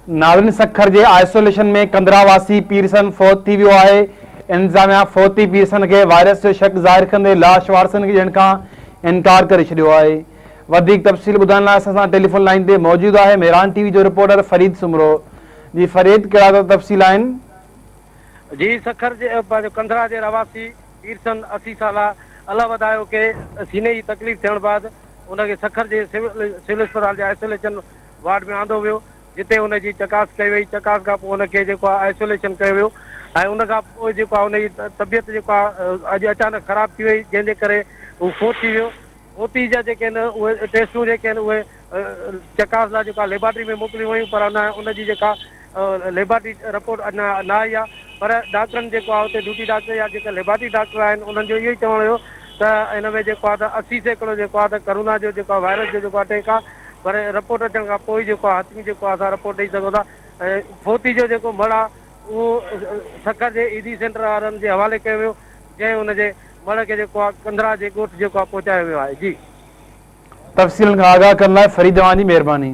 ناظرين سکر جي آئسوليشن ۾ ڪنڌرا واسي پيرسن فوت ٿي ويو آهي، انتظاميا فوتي پيرسن کي وائرس جو شڪ ظاهر ڪندي لاش وارثن کي ڏيڻ کان انڪار ڪري ڇڏيو آهي. وڌيڪ تفصيل ٻڌائڻ لاء اسان سان ٽيليفون لائين تي موجود آهي مهراڻ ٽي وي جو رپورٽر فريد سومرو جي فريد ڪهڙا تفصيل آهن؟ جي سکر جي پنهنجو ڪنڌرا جي رهواسي پيرسن 80 سالا الله وڌايو کي سيني جي تڪليف ٿيڻ بعد ان کي سکر جي سول اسپتال جي آئسوليشن وارڊ ۾ آندو ويو جتي ان جي چڪاس ڪئي وئي، چڪاس کان پوء ان کي جيڪو آهي آئسوليشن ڪيو ويو ۽ ان کان پوء جيڪو آهي ان جي طبيعت جيڪو آهي اڄ اچانڪ خراب ٿي وئي جنهن جي ڪري هو فوت ٿي ويو. فوتي جا جيڪي آهن اهي ٽيسٽون جيڪي آهن اهي چڪاس لاء جيڪو آهي ليبارٽري ۾ موڪليون ويون پر اڃا ان جي جيڪا ليبارٽري رپورٽ اڃا نه آئي آهي پر ڊاڪٽرن جيڪو آهي اتي ڊيوٽي ڊاڪٽر يا جيڪا ليبارٽري ڊاڪٽر آهن انهن جو اهو ئي چوڻ هيو ته ان ۾ جيڪو آهي ته 80% جيڪو آهي ته ڪرونا جو جيڪو آهي وائرس جو جيڪو آهي اٽيڪ آهي پر رپورٽ اچڻ کان پوء ئي جيڪو آهي حتمي جيڪو آهي اسان رپورٽ ڏئي سگهون ٿا ۽ فوتي جو جيڪو مڙهه آهي اهو سکر جي ايڌي سينٽر وارن جي حوالي ڪيو ويو جنهن ان جي مڙهه کي جيڪو آهي ڪنڌرا جي ڳوٺ جيڪو آهي پهچايو ويو آهي جي. تفصيلن کان آگاهه ڪرڻ لاء فريد اوهان جي مهرباني.